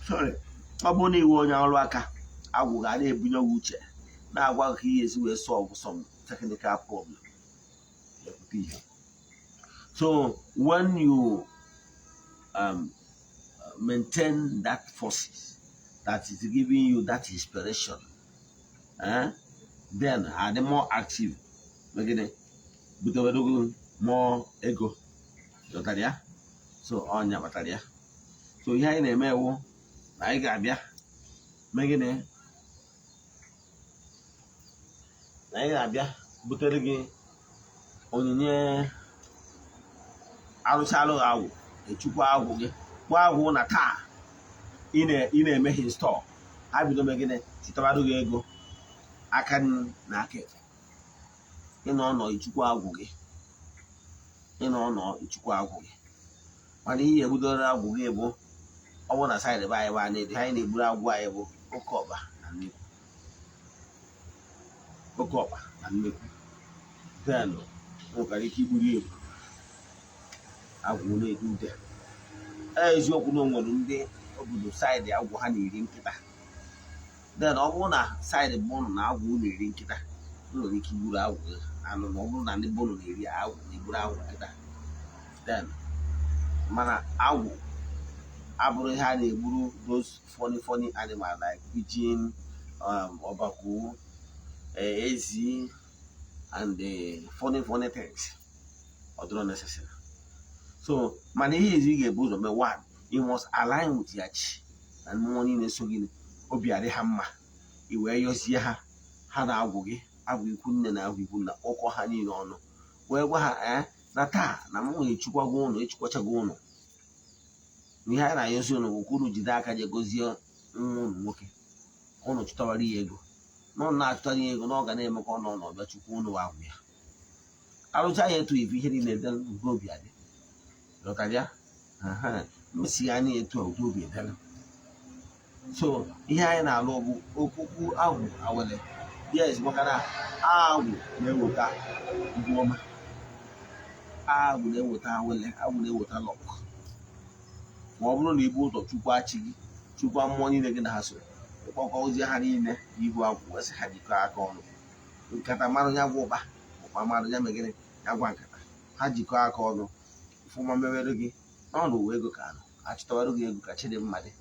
Sorry. Ọ bụrụ na iwe onye ọrụ aka, agwụ ga na-ebunye gị uche, na-agwa gị ka ihe esi wee solve some technical problem, epụta ihe. So when you maintain that forces that is giving you that inspiration, then are they more active, megide butewere gị more ego. Ghọtara ya? So ọnya kpatara ya. So ihe anyị na-eme ewu na anyị ga-abịa megide na anyị ga-abịa butere gị onyinye arụchalụ gị agwụ, echukwa agwụ gị kwa agwụ na taa ị na-eme install ha, bido megide chụtabarụ gị ego aka nri na aka ekpe. Ịnọ ọnọ ichukwa agwụ gị, ịnọ ọnọ ichukwa agwụ gị. Mana ihe egbudoro agwụ gị bụ ọ bụ na side be anyị bụ a na-edi anyị na-egburu agwụ anyị bụ oke ọkpa na nnekwu, oke ọkpa na nnekwu. Then nwekwara ike igburu ebu agwụ na-edu ude. Eziokwu na o nwere ndị obodo side agwụ ha na-eri nkịta. Then ọ bụrụ na side bụnụ na agwụ na-eri nkịta, nwere ike igburu agwụ anụ. Na ọ bụrụ na ndị bụnụ na-eri agwụ, na-egburu agwụ nkịta, then mana agwụ abụrụ ihe a na-egburu those funny funny animal like pigeon, ọbakwu, ezi and the funny funny things. Ọ dịrọ necessary. So mana ihe izi ị ga-ebu ụzọ mee, one, you must align with your chi na mmụọ niile so gị, obi adị ha mma, i wee yọzie ha, ha na-agwụ gị, agwụ ikwu nne na agwụ ikwu nna, kpọkọ ha niile ọnụ wee gwa ha na taa na m nwere echukwago ụnụ, echukwachago ụnụ. Ihe anyị na-ayọzi ụnụ bụ ka unu jide aka je gozie nwa ụnụ nwoke, ụnụ chụtawara ya ego, na ụnụ na-achụtara ya ego, na ọ ga na-emekọ ọnụ ọnụ ọbịa chukwu ụnụ agwụ ya. Arụcha ya etu ife ihe niile dị ugo obi adị. Ghọtara ya? Mmesi ya anya etu a, ugo obi edela. So ihe anyị na-alụ bụ okwukwu agwụ awele. Yes, maka na agwụ na-eweta ibu ọma, agwụ na-eweta awele, agwụ na-eweta luck. Ma ọ bụrụ na ibu ụzọ chukwu chi gị, chukwu mmụọ niile gị na ha so, ịkpọkọ ozi ha niile n'ihu agwụ, wee sị ha jikọọ aka ọnụ, nkata mmanụ ya gwa ụba, ụkpa mmanụ ya megịnị ya gwa nkata, ha jikọọ aka ọnụ fụma mewere gị n'ọnụ uwe ego ka anụ achụtawara gị ego ka chidimma dị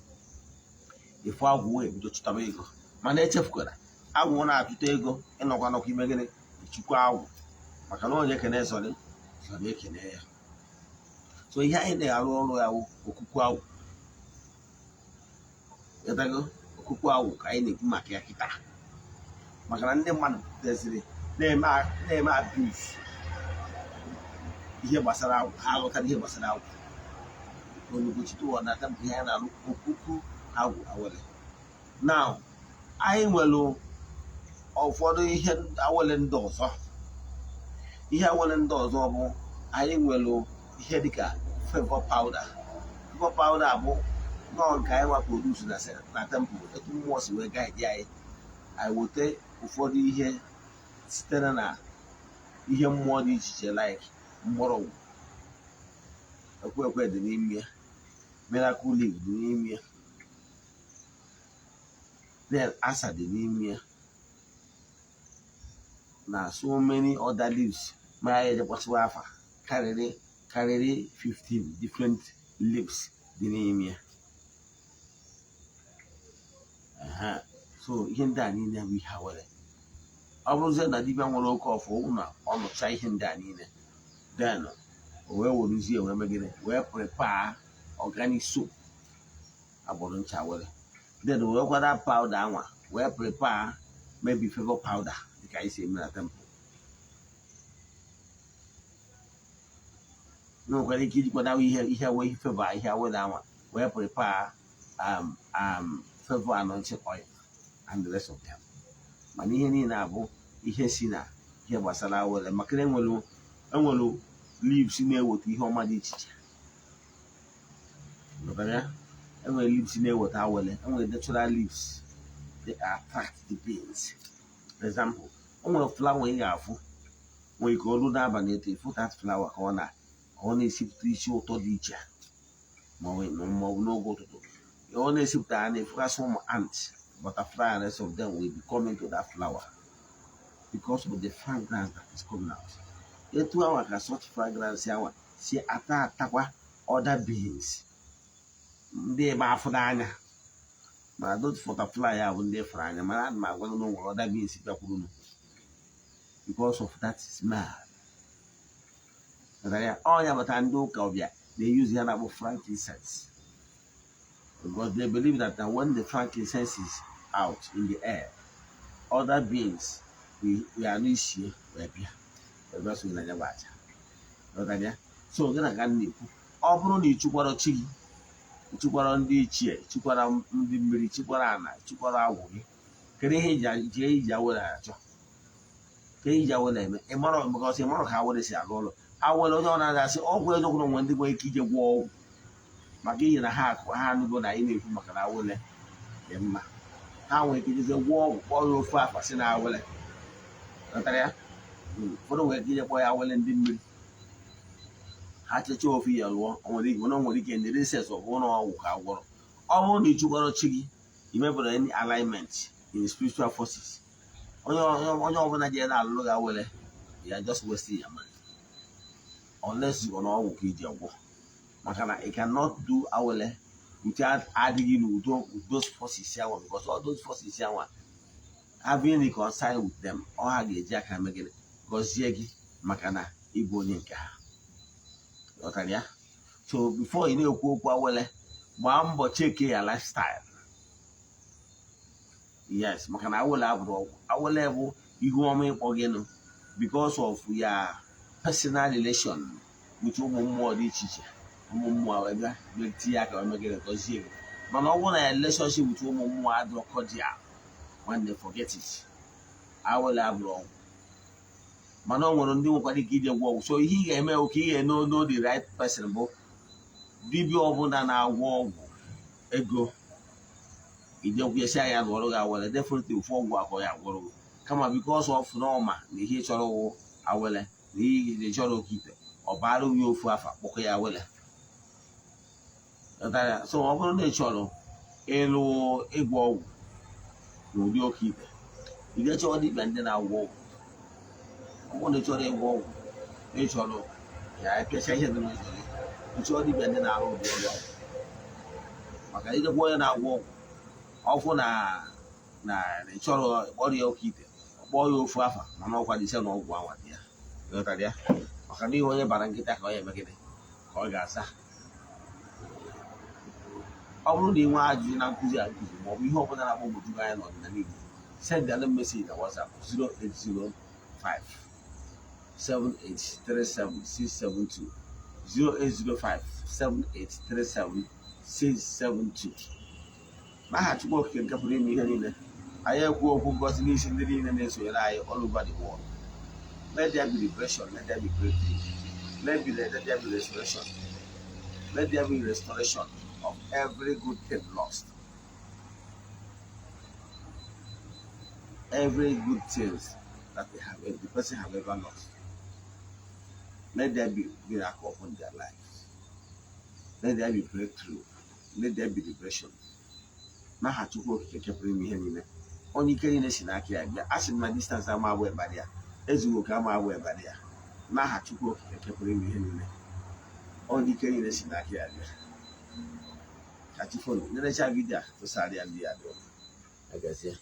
ifu. Agwụ wee bido chụtaba ego. Mana echefukwara agwụ na-achụta ego, ịnọkwa nọkwa ime gịnị? Chukwu agwụ, maka na onye ekene sọrị sọrọ ekene ya. So ihe anyị na-arụ ọrụ ya wụ okwukwu agwụ. Ịtago okwukwu agwụ ka anyị na-ekwu maka ya kịta. Maka na ndị mmadụ deziri na-eme abuse ihe gbasara agwụ. Ha aghọtara ihe gbasara agwụ. Onugochite na temple, ihe anyị na-alụ okuku agwụ awele. Now, anyị nwere ụfọdụ ihe awele ndị ọzọ. Ihe awele ndị ọzọ bụ anyị nwere ihe dịka favor powder. Favor powder bụ nọọ nke anyị nwa produce na temple. Etu mmụọ si wee guide anyị, anyị weta ụfọdụ ihe sitere na ihe mmụọ dị iche iche, like mgbọrọgwụ ekwe ekwe dị n'ime ya, miracle leaf dị n'ime ya, then asa dị n'ime ya, na so many other leaves. Ma ya ejekwasịwa afa karịrị 15 different leaves dị n'ime ya. Aha. So ihe ndị a niile bụ ihe awere. Ọ bụrụzie na dibịa nwere oke ọfọ na ọ nụcha ihe ndị a niile, then o wee weruzie wee megide wee prepare organic soap, agbụrụ ncha were, then wee kwada powder anwa wee prepare maybe favor powder, dịka anyị si eme na temple. Nwekwara ike ijikwada ihe wee favor, ihe awere anwa wee prepare favor anointing oil and the rest of them. Mana ihe niile abụ ihe si na ihe gbasara awere, maka na enwelu leaves na-eweta ihe ọma dị iche iche. Ghọtara ya? Enwere leaves na-eweta awele, enwere natural leaves they attract the beings. For example, o nwere flower ị ga-afụ nwere ike ọrụ n'abalị eto ịfụ that flower ka ọ na-esipụta isi ụtọ dị iche, ma ọ bụ n'oge ụtụtụ ọ na-esipụta, a na-efukasị ụmụ ant, butterfly and rest of them will be coming to that flower because of the fragrance that is coming out. Etu awa ka such fragrance awa si ata atakwa other beings ndị ebe afụ n'anya. Mana those butterfly a bụ ndị fụrụ anya, mana ana m agwa gị na o nwere other beings bịakwurunu because of that smell. Ghọtara ya? Ọ ya bata ndị ụka ọbịa na-eyuzu ya na-akpọ frankincense, because they believe that when the frankincense is out in the air, other beings we anụ isie wee bịa wee bịa sonye na ya bụ aja. Ghọtara ya? So gị na ka m na-ekwu, ọ bụrụ na ị chụkwara chi gị, chụkwara ndị ichie, chụkwara ndị mmiri, chụkwara ana, chụkwara agwụ gị, kedu ihe iji awere achọ? Kedu ihe iji awere eme? Ị mara, because ị mara ka awere si alụ ọrụ. Awere, onye ọ na-asị ọgwụ eziokwu na onwe ndị nwere ike ije gwọọ ọgwụ, maka ihi na ha akụ ha anụgo na anyị na-ekwu maka na awele dị mma, ha nwere ike ijeze gwọọ ọgwụ, kpọọ ya ofu afa si na awele. Ghọtara ya? Ụfọdụ nwere ike ije kpọọ ya awele ndị mmiri. Ha chechaa ofu ya lụọ, o nwere ike, mana o nwere ike ndị reses ọ bụrụ na ọgwụ ka gwọrọ. Ọ bụrụ na ị chụkwara chi gị, ị mebụrụ any alignment in spiritual forces, onye ọbụla jere na-alụlụ gị awele ya, just wasting your money, unless you na ọgwụ ka iji agwọ, maka na you cannot do awele without adịghị n'udo with those forces yanwa, because all those forces yanwa, having reconciled with them, ọ ha ga-eji aka megide gọzie gị, maka na ịbụ onye nke ha. Ghọtara ya? So before ị na-ekwu okwu awele, gbaa mbọ check ya lifestyle. Yes, maka na awele abụrụ ọgwụ. Awele bụ ihu ọma ịkpọ gị nụ because of ya personal relation with ụmụ mmụọ dị iche iche. Ụmụ mmụọ wee bịa bịa tinye aka wee megide gọzie gị. Mana ọ bụrụ na ya relationship with ụmụ mmụọ adịrọ cordial, nwanne, forget it. Awele abụrụ ọgwụ. Mana ọ nwere ndị nwekwara ike ije gwọ ọgwụ. So ihe ị ga-eme bụ ka ị ga-know know the right person, bụ dibịa ọbụla na-agwọ ọgwụ ego ijekwunyesi ya lụọrụ gị awele. Definitely ofu ọgwụ akọ ya agwọrọ gị, kama because of n'ọma na ihe ị chọrọ wụ awele na ihe ị chọrọ oke ite, ọ bara gị ofu afa kpọkọ ya awele. Ghọtara ya? So ọ bụrụ na ị chọrọ ịlụ ịgwọ ọgwụ n'ụdị oke ite, ị ga-achọ dibịa ndị na-agwọ ọgwụ. Ọ bụrụ na ị chọrọ ịgwọ ọgwụ na ị chọrọ ya pịacha ihe dị n'ụzọ gị, ị chọọ dibịa ndị na-arụ ụdị ọrụ ahụ, maka ijekwa onye na-agwọ ọgwụ ọfụ na ị chọrọ kpọrọ ya oke ite, ọ kpọọ ya ofu afa, mana ọkwa dị ise na ọgwụ anwa dị ya. Ghọtara ya? Maka na ihe onye bara nkịta ka ọ ya eme gịnị ka ọ ga-asa. Ọ bụrụ na ị nwee ajụjụ na nkụzi a nkụzi maọbụ ihe ọbụla na-agbagwoju gị anya n'ọdịnala Igbo, Send the message na WhatsApp 0805 7837 672, 0805 7837 672. N'aha Chukwu Okike nke pụrụ ime ihe niile, anyị ekwu okwu ngozi n'isi ndị niile na-esonyere anyị all over the world. Let there be liberation, let there be breakthrough, let there be restoration, let there be restoration of every good thing lost, every good things that the person have ever lost. Let there be miracle upon their lives. Let there be breakthrough. Let there be liberation. N'aha Chukwu Okike nke pụrụ ime ihe niile, onye ike niile si n'aka ya bịa, a sị m na distance ama abụ ebara ya, ezughị oke ama abụ ebara ya. N'aha Chukwu Okike nke pụrụ ime ihe niile, onye ike niile si n'aka ya bịa, ka chi fonu nerecha video a, tụsara ya ndị ya dị ụlọ agazie.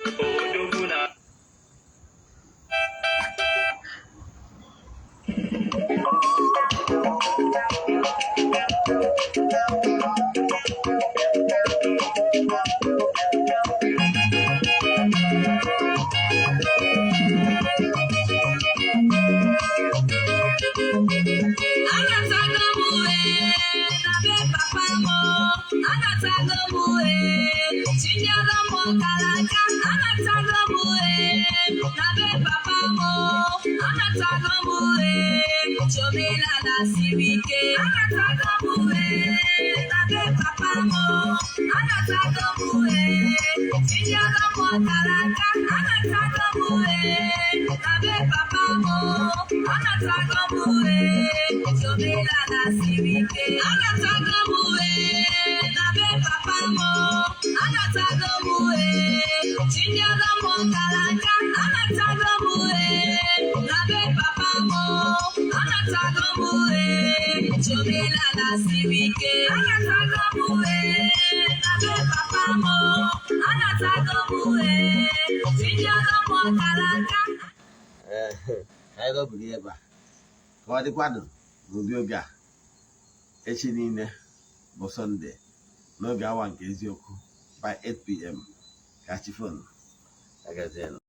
Odogwu na Anatago m uwe na be papa m. Anatago m uwe tinyere m ọkara aka. Anatago m uwe na be papa m. Anatago m uwe chomelala siri ike. Anatago m uwe na be papa m. Anatago m uwe tinyere m ọkara aka. Anatago m uwe na be papa m. Anatago m uwe chomelala siri ike. Anatago m uwe na be papa m. Anatago m uwe tinyere m ọkara aka. Anatago m uwe na be papa m. Anatago m uwe chomelala siri ike. Anatago m uwe na be papa m. Anatago m uwe tinyere m ọkara aka. Ee, anyị dọbiri ebe a ka ọ dịkwanụ n'ụdị oge a echi niile bụ Sọnde n'oge awa nke eziokwu by 8 p.m. Ka chi fonu agazienụ.